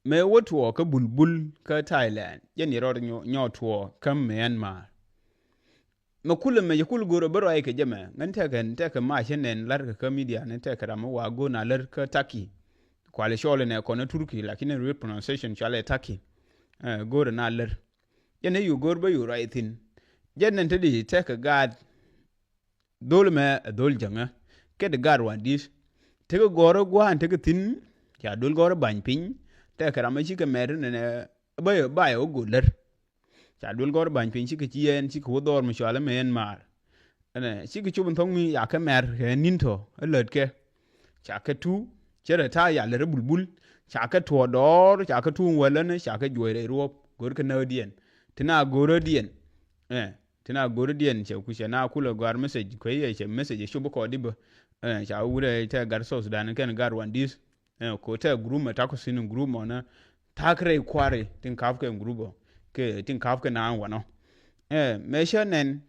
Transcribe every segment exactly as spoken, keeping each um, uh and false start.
Mëë wä tuɔɔk kä Bulbul kä Thailand, jɛn yɛ rɔɔd nyɔ, nyɔ tuɔɔk kä Myanmar. Mɛ kulɛ mɛ yɛ kul go̱o̱r ɛ bä ruac kɛ jɛ mɛ, ŋän tɛkɛ, tɛkɛ mac nɛn la̱rkɛ kä media ni tɛkɛ ram mi wa go̱o̱r na lär kä Turkey. Kualɛ cɔɔl nɛ kɔn ɛ Turkey, lakin ɛ real pronunciation cualɛ Turkey. Ɛ, go̱o̱r ɛ na lär. Jɛn ɛ yu go̱o̱r bä yu ruac thi̱n. Jɛn nɛn te di tɛkɛ gaat. Dhol mɛ ɛ dhol jäŋä. Kɛ di gaat ruan di̱t. Tekɛ gɔ̱rä gua̱a̱n tekɛ thi̱n. Ca duel gɔ̱rä ba̱ny piny. Tɛkɛ ram ɛ cikɛ mɛr nɛnɛ. Bä yɛ, ba yɛ wä go̱l lär. Ca duel gɔ̱rä ba̱ny piny cikɛ ci yɛn, cikɛ wä dhɔr mi cualä mɛ yɛn maar. Ɛnɛ, cikɛ cop in thɔ̱ŋ mi yakɛ mɛr kɛ ni̱n tɔ̱ ɛ lät kɛ. Ca kɛ tu, cɛ rɛ ta̱a̱ ya lät rɛ bulbul. Ca kɛ tuɔɔk dɔɔr, ca kɛ tu in wäl ɛnɛ, ca kɛ juɔc rɛy ruɔ̱p. Go̱rkɛ näk diɛn. Ti na go̱rä diɛn. Ɛ, ti na go̱rä diɛn cɛ ku cɛ na kulɛ gɔ̱a̱r message, kuɛ yɛ cɛ message cop kɔɔdi bä. Ɛ, ca wurɛ tɛ gat South Sudan kɛn gat ruan di̱t. Ɛ, ko tɛ group mɛ tak ko sin group mɔ na. Tak rɛy kuari tin kap kɛ group ɔ. Kɛ tin kap kɛ na wanɔ. Ɛ, mɛ cɛ nɛn.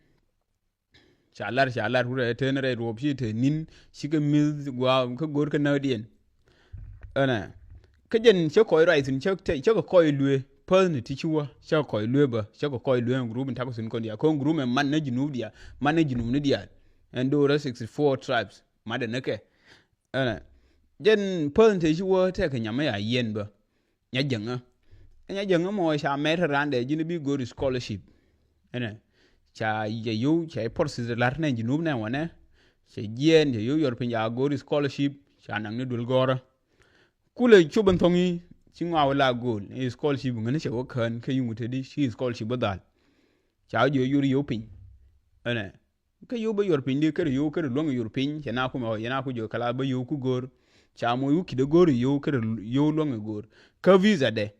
Ca lar, ca lar wurɛ teni rɛy ruɔp ci te nin, cikɛ mith gua̱a̱ kä go̱r kä näk diɛn. Ɛnɛ. Kä jɛn cä kɔc ruac thi̱n, cä, cä, cä kɛ kɔc luee, päthni ti ci wä, cä kɛ kɔc luee bä, cä kɛ kɔc luee ɛn group in tak thi̱n kɔn diaal, kɔn group ɛn man nä Junub diaal, man nä Junub ni diaal. Ɛn do̱rä sixty four tribes, mat ɛn nä kɛ. Ɛnɛ. Jɛn päthni ti ci wä tɛkɛ nyam ɛ ya yiɛn bä. Nya jäŋä. Nya jäŋä mɔ ca mɛt randɛ ji̱n bi go̱r scholarship. Ɛnɛ. Ca yɛ yo̱w, ca yɛ forces lar nɛ Junub nɛ wanɛ. Ca jiɛn, ca yo̱w yɔr piny ca go̱r scholarship, ca naŋ ni duel gɔ̱rä. Kulɛ cop in thɔŋ i̱, ci ŋɔak wä la go̱o̱l, i̱ scholarship ŋäni cɛ wä kään, kä yuŋ te di, ci scholarship wä dhal. Ca wä jiɔ yor yo̱w piny. Ɛnɛ. Kä yio̱w bä yuɔr piny di, kä ri yio̱w, kä ri luäŋ yuɔr piny, cɛ na kumɛ ɣɔɔ, cɛ na ku jiök kɛ la bä yio̱w ku go̱o̱r. Ca moc wä ki̱t ɛ go̱o̱r yio̱w, kä ri yio̱w luäŋ ɛ go̱o̱r. Kä visa dɛ.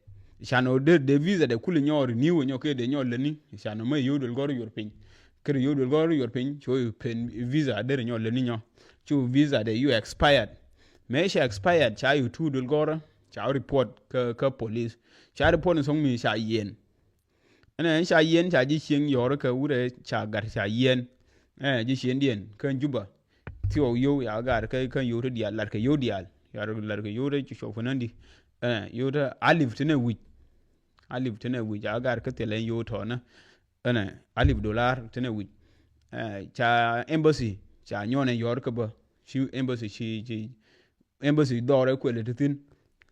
Ca nɔ der dee visa dɛ kulɛ nyɔɔr ni wä nyɔ kɛ dee nyɔɔr lätni. Ca nɔ mɛ yio̱w duel gɔ̱r yuɔr piny. Kä ri yio̱w duel gɔ̱r yuɔr piny, cu pen visa der nyɔɔr lätni nyɔ. Cu visa dɛ yu expired. Mɛ ca expired, ca yu tu duel gɔ̱r, ca report kä, kä police. Ca report ni sɔŋ mi ca yiɛn. Ɛnɛ ca yiɛn, ca ji̱ cieŋ yɔr kä wurɛ ca gat ca yiɛn. Ɛ ji̱ cieŋ diɛn kä Juba. Thiɔɔk yio̱w ya gat kä, kä yio̱w te diaal, lat kɛ yio̱w diaal. Ya lat kɛ yio̱w te cu cuɔp fänändi. Ɛ yio̱w te alip te nɛ wi̱c. Alip te nɛ wi̱c ya gat kä thilɛ yio̱w tɔ̱nä. Ɛnɛ alip dolar te nɛ wi̱c. Ɛ ca embassy ca nyɔnɛ yɔr kä bä. Ci embassy ci, ci embassy dhɔrɛ kuɛlɛ ti thi̱n.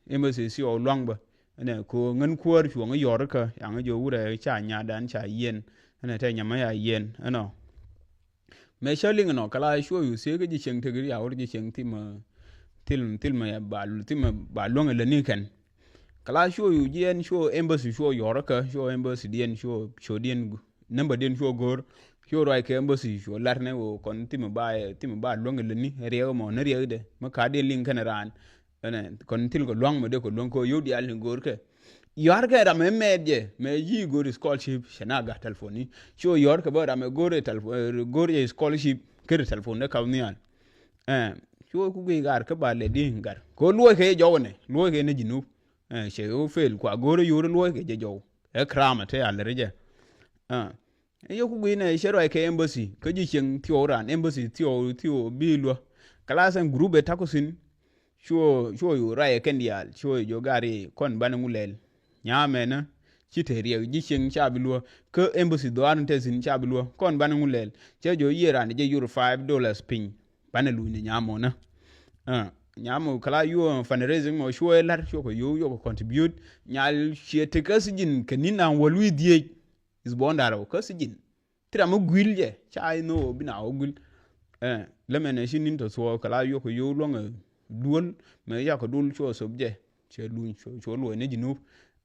Embassy thiɔɔk luaŋ bä. Ɛnɛ ko ŋän kuäär cuɔ̱ŋ yɔr kä yaŋ jɛ wurɛ ca nyadan ca yiɛn. Ɛnɛ tɛ nyamä ya yiɛn ɛnɔ. Mɛ cä liŋ ɛnɔ kɛ la cuɔ yu thiee kä ji̱ cieŋ tek ya wur ji̱ cieŋ thimɛ, thil, thil mɛ ba, thimɛ ba luäŋ ɛ lätni kɛn. Kɛ la cuɔ yu jiɛn cuɔ embassy cuɔ yɔr kä cuɔ embassy diɛn cuɔ, cuɔ diɛn gu. Namba diɛn cuɔ go̱o̱r. Cuɔ ruac kɛ embassy cuɔ lar nɛ wä kɔn thimɛ ba, thimɛ ba luäŋ ɛ lätni riɛk mɔ ni riɛkdɛ mi ka̱a̱t diɛn liŋ kɛn raan. Ɛnɛ kɔn thil kɛ luaŋ mɛ dee kɛ luäŋ kɛ yio̱w diaal ni go̱o̱r kɛ. Yua̱r kɛ ram ɛ mɛɛt jɛ mɛ ji̱ go̱o̱r scholarship cɛ na gat telephone ni. Cuɔ yua̱r kɛ bä ram ɛ go̱o̱r ɛ telephone, go̱o̱r jɛ scholarship kɛ ri telephone dee kap nhial. Ɛ cuɔ ku guiy gar kä ba lɛ di gar kɛ luɔc kɛ jɔw nɛ luɔc kɛ ni Junub. Ɛ cɛ ɣöö fail kua go̱o̱r ɛ yo̱o̱r luɔc kɛ jɛ jɔw. Ɛ kram ɛ te a lɛ ri jɛ. Ɛ Ɛ yɛ ku gui̱i̱nɛ cɛ ruac kɛ embassy kä ji̱ cieŋ thiɔw raan embassy thiɔw thiɔw bi luä. Kɛ la sɛn group ɛ ta̱k ku thi̱n. Cuɔ, cuɔ yu ruac ɛ kɛn diaal cuɔ yu jɔ gari kɔn banɛ ŋu lɛl. Nyamɛnä ci te riɛk ji̱ cieŋ ca bi luä kä embassy dhuaar ni te thi̱n ca bi luä kɔn banɛ ŋu lɛl. Cɛ jɔ yiëë raan jɛ yur five dollars piny. Banɛ luny ni nyamɔnä. Nyamɔ kɛ la yuɔ fundraising mɔ cuɔ ɛ la̱r cuɔ kɛ yo̱w yuɔ kɛ contribute. Nyal ciɛ te kä thi̱ji̱n kɛ ni̱n na wäl wi̱i̱ dhieec. Is buɔ̱n da̱r ɔ kä thi̱ji̱n. Thil ram mi gui̱l jɛ ca inɔ ɣöö bi na ɣöö gui̱l. Ɛ lämɛ nɛ ci ni̱n tɔ thuɔɔk kɛ la yuɔk kɛ yo̱o̱k luɔ̱ŋɛ duel mɛ yakɛ dul cuɔ thop jɛ. Cɛ luny cuɔ luɔ̱c ni Junub.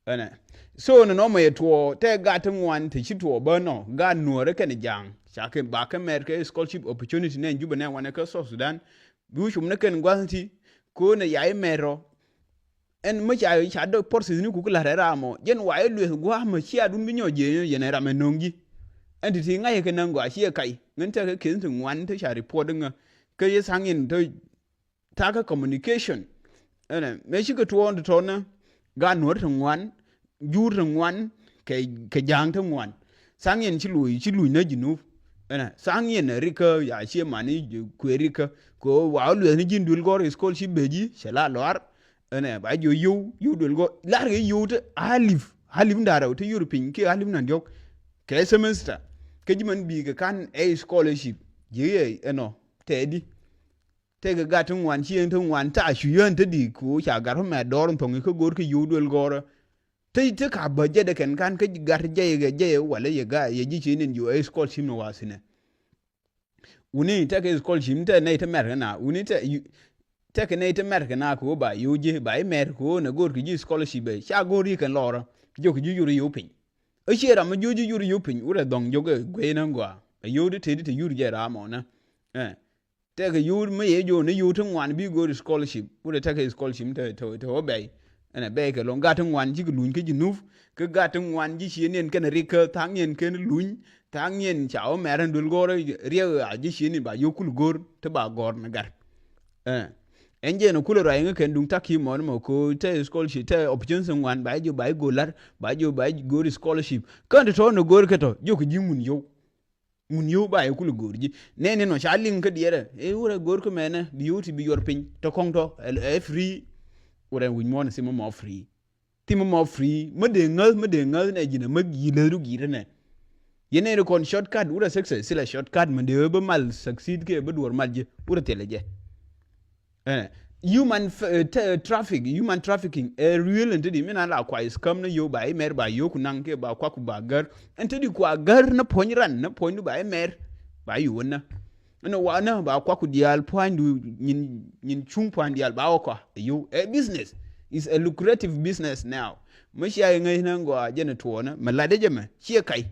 Ɛnɛ so nɛ nɔmɔ yɛ tuɔɔk tɛ gat ti ŋuan te ci tuɔɔk bä nɔ gat nuɔɔrɛ kɛn ja̱a̱ŋ. Ca kɛ ba kɛ mɛr kɛ scholarship opportunity nɛ Jubɛ nɛ wanɛ kä South Sudan. Bi wä cum ni kɛn gua̱th ti ko̱n ɛ yay mɛr rɔ. Ɛn mi ca ca dɔ̱k process ni kuk la̱t ɛ ram ɔ jɛn wa i̱ lueth gua̱a̱ mɛ cia dun bi nyɔk jiɛc yɛn ɛ ram ɛ no̱ŋ ji̱. Ɛn ti ti ŋa̱c ɛ kɛ näŋ gɔaa ci ɛ kac ŋän tekɛ keth ti ŋuan te ca report ŋä kä yɛ tha̱a̱ŋ yɛn te tha̱a̱ŋ kä communication. Ɛn ɛ mëë cikɛ tuɔɔn ti tɔ̱nä gaat nuɔ̱r ti ŋuan. Juur ti ŋuan kɛ kɛ ja̱a̱ŋ ti ŋuan. Tha̱a̱ŋ yɛn ci luɔ̱c ci luny nä Junub. Ɛnɛ tha̱a̱ŋ yɛn rikä ya cie mani kuëë rikä kɛ ɣöö wa ɣä luɛth ni ji̱n duël gɔ̱r scholarship bee ji̱ cɛ la lɔaar. Ɛnɛ ba jiɔ yio̱w, yio̱w duël gɔ̱r. La̱r kɛ yio̱w te alip, alip da̱ŋ rɛw te yur piny kiɛ alip da̱ŋ diɔ̱k kɛ semester. Kä ji̱ mɛn bi kɛ ka̱n ɛ scholarship ji̱ ɛ ɛnɔ tɛɛdi. Tëëkɛ gat ti ŋuan, ci ɛn ti ŋuan, ta cu yään te di ku ca gat kä mɛ dɔɔr in thɔŋ ikä go̱o̱r kä yio̱w duël gɔ̱rä. Te te ka bä jɛ dɛ kɛn ka̱n kä gat jɛ yɛ jɛ yɛ walɛ yɛ ga yɛ ji̱ ci nin yio̱w ɛ scholarship ni wa thinɛ. Wuni tɛkɛ scholarship tɛ nɛy te mɛr kɛ na, wuni tɛ yu-, tɛkɛ nɛy te mɛr kɛ na kɛ wä ba yio̱w ji̱ ba i̱ mɛr kɛ wä nɛ go̱o̱r kɛ ji̱ scholarship ɛ ca go̱o̱r i̱ kɛn lɔrä. Jiök ji̱ yur yio̱w piny. Ɛ ciɛ ram mi jiök ji̱ yur yio̱w piny wurɛ dhɔŋ jiök ɛ guey nä gɔaa. Ɛ yio̱w di te di te yur jɛ ram ɔ nä. Ɛ. Tɛkɛ yio̱w mi yɛ jiök ni yio̱w ti ŋuan bi go̱o̱r scholarship. Wurɛ tɛkɛ scholarship tɛ tɛ tɛ wä bɛy. Ɛnɛ bɛy kɛ lo̱ŋ gat ti ŋuan cikɛ luny kä Jinub. Kä gat ti ŋuan ji̱ cië niɛn kɛn rik kä tha̱a̱ŋ niɛn kɛn luny. Tha̱a̱ŋ niɛn ca wä mɛr ɛn duël gɔ̱rä riɛk a ji̱ cië niɛn ba yio̱w kul go̱o̱r ti ba gɔ̱r ni gat. Ɛ. Ɛn jɛn kulɛ ruac ŋä kɛn duŋ tak ki mɔn mɔ ko tɛ scholarship tɛ opportunity ŋuan ba jiök ba jiök go̱o̱r la̱r ba jiök ba jiök go̱o̱r scholarship. Kän ti tɔ̱ ni go̱o̱r kɛ tɔ̱ jiök ji̱ ŋun yio̱w. Ŋun yio̱w ba yɛ kulɛ go̱o̱r ji̱. Nɛni nɔ ca liŋ kä diɛɛrɛ. Ɛ wurɛ go̱o̱r kä mɛnɛ bi yio̱w ti bi yuɔr piny. Tɔ kɔŋ tɔ. Ɛ, ɛ free. Wurɛ wi̱c muɔ̱ɔ̱n thimä mɔ free. Thimä mɔ free. Mä dee ŋäth, mä dee ŋäth nɛ ji̱n ɛ mä gi̱i̱ leth du gi̱i̱t nɛ. Yɛn nɛni kɔn shortcut. Wurɛ success. Thilɛ shortcut. Mä dee bä mal succeed kɛ bä duɔr mal ji̱. Wurɛ thilɛ jɛ. Ɛ, human f-, ɛ, te-, traffic, human trafficking ɛ real ɛn te di mi na la kua is kam ni yio̱w ba imɛr ba yio̱w ku naŋ kɛ ba kua ku ba gär. Ɛn te di kua gär ni puɔ̱ny ran ni puɔ̱ny du ba imɛr ba yio̱w wä na. Ɛn wa na ba kua ku diaal pua̱ny du nyin, nyin cuŋ pua̱ny diaal ba wä kua yio̱w. Ɛ business is a lucrative business now. Mi cia iŋäc ni gɔaa jɛn tuɔɔnä mi lat ɛ jɛ mɛ ciɛ kac.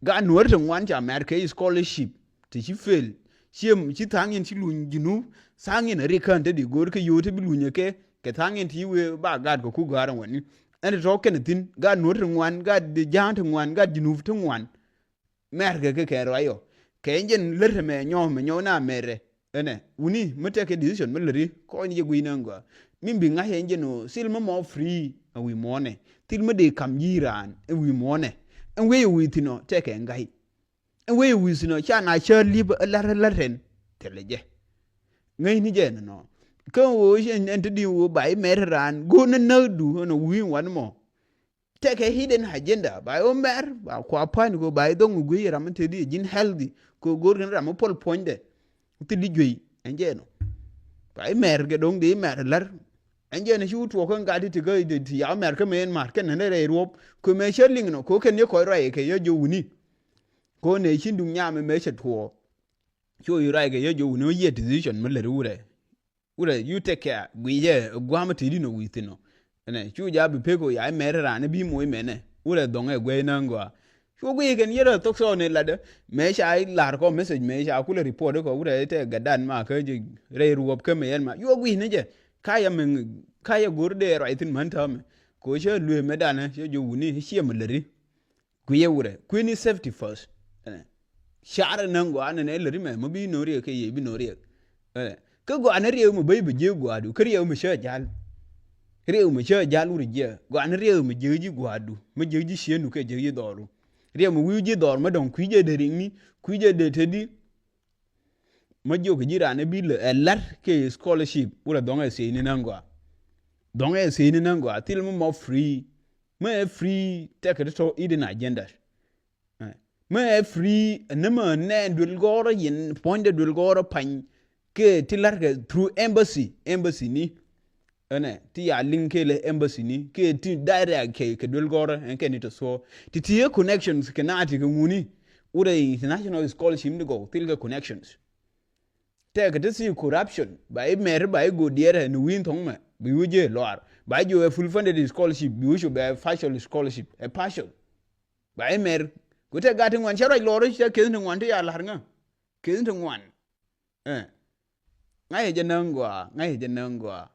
Gaa nuɔ̱ɔ̱ri ti ŋuan ca mɛr kɛ scholarship. Ti ci fail. Ci, ci tha̱a̱ŋ yɛn ci luny Jinub. Tha̱a̱ŋ yɛn a rik kään te di go̱o̱r kä yio̱w te bi luny ɛ kɛ. Kɛ tha̱a̱ŋ yɛn ti wee ba gaat kɛ ku ga̱a̱r ɛn wani. Ɛn ti tɔ̱ kɛn thi̱n. Gaat nuɔ̱ɔ̱r ti ŋuan, gaat ja̱a̱ŋ ti ŋuan, gaat Jinub ti ŋuan. Mɛr kɛ kɛ kɛ ruac ɔ. Kɛ jɛn lär te mɛ nyɔw, mɛ nyɔw na mɛrɛ. Ɛnɛ, wuni, mi tɛkɛ decision mi läri, kɔn jɛ guiy nä gɔaa. Min bi ŋa̱c ɛn jɛn ɔ, thil mi mɔ free, ɛ wi̱i̱ muɔ̱ɔ̱nɛ. Thil mi dee kam yi̱i̱ raan, ɛ wi̱i̱ muɔ̱ɔ̱nɛ. Ɛn wee wi̱i̱ thi̱n ɔ, tɛkɛ ŋa̱c. Ɛn wee wi̱i̱ thi̱n ɔ ca na cä li̱p ɛ la̱r ɛ la̱r rɛn. Thilɛ jɛ. Ŋäcni jɛ nɔnɔ. Kä ɣöö ɛn, ɛn te di ɣöö ba imɛr raan go̱o̱r ni näk du ɛn ɣöö wi̱i̱ wan mɔ. Tɛkɛ hidden agenda ba ɣöö mɛr ba kua pa̱ny kɛ ɣöö ba idhoŋ ɛ gui̱i̱c ram mi te di ɛ ji̱n healthy kɛ ɣöö go̱o̱r kɛn ram mi puɔl puɔ̱nydɛ. Thil di juey ɛn jɛ nɔ. Ba imɛr kɛ do̱ŋ di imɛr la̱r. Ɛn jɛ ni ci wut tuɔɔk kɛn gat ti ti kä ti ya mɛr kä mɛ ɛn ma̱r kɛn nɛn rɛy ruɔ̱p kɛ mɛ cä liŋ nɔ kɛ ɣöö kɛn ni kɔc ruac kɛ yɛ jiök wuni. Kɛ ɣöö nɛ cin duŋ nyam mɛ cɛ tuɔɔk. Cu yi ruac kɛ yɛ jiök wuni wä yiɛ decision mi lät wurɛ. Wurɛ you take care guicɛ gua̱a̱m ti di nɔ wi̱i̱ thi̱n nɔ. Ɛnɛ cu ja bi pek kɛ ɣöö ya imɛr raan bi moc mɛnɛ wurɛ dhɔŋɛ guɛy näŋ gɔaa. Cu guic kɛn yet a thok sɔɔni latdä. Mëë ca i̱ la̱r kɔ message mëë ca kulɛ report kɔ wurɛ tɛ gatdan ma kä ji̱ rɛy ruɔp kä mëë yɛn ma yuɔ gui̱c ni jɛ. Ka yɛ mi ka yɛ go̱r dee ruac thi̱n män täämɛ. Kɛ ɣöö cä luee mëëdan cä jiök wuni ciɛ mi läri. Kui̱ yɛ wurɛ kui̱ni safety first. Ɛnɛ. Car ɛ näŋ gɔaa nɛnɛ läri mɛ mi bi no̱o̱ŋ riɛk kɛ yɛ bi no̱o̱ŋ riɛk. Ɛnɛ. Kä gɔaa ni riɛk mi bäc bi ji̱ gua̱a̱du kä riɛk mi cä jäl. Riɛk mi cä jäl wur jiɛ gɔaa ni riɛk mi jiäk ji̱ gua̱a̱du mi jiäk ji̱ ciëndu kɛ jiäk ji̱ dhɔru. Riɛk mi wi̱i̱ ji̱ dhɔr mi dɔ̱ŋ kui̱ jɛ dee riŋni kui̱ jɛ dee te di. Mi jiök ji̱ raan ɛ bi lɛ ɛ la̱r kɛ scholarship wurɛ dhɔ̱ŋ ɛ thiecni näŋ gɔaa. Dhɔ̱ŋ ɛ thiecni näŋ gɔaa thil mi mɔ free. Mi ɛ free tɛkɛ ti tɔ hidden agenda. Ɛ, mi ɛ free ni mi nɛn duel gɔrɔ yɛn puɔ̱nydɛ duel gɔrɔ pany. Kɛ ti la̱rkɛ through embassy, embassy ni. Ɛnɛ ti ya liŋ kɛ lɛ embassy ni kɛ ti direct kɛ kɛ duel gɔrɔ ɛn kɛ ni tɔ thuɔ. Ti ti yɛ connections kɛ na ti kɛ ŋuni. Wurɛ international scholarship ni gɔw thil kɛ connections. Tɛkɛ ti si corruption ba imɛr ba igo diɛrɛ ni wi̱i̱n thɔŋ mɛ bi wi̱i̱ jɛ lɔar ba jiök ɛ full funded scholarship bi wi̱i̱ cu bɛ partial scholarship ɛ partial. Ba imɛr ku tɛ gat ti ŋuan cɛ ruac lɔr cɛ keth ti ŋuan ti ya la̱r ŋä. Keth ti ŋuan. Ɛ. Ŋa̱cɛ jɛ näŋ gɔaa, ŋa̱cɛ jɛ näŋ gɔaa.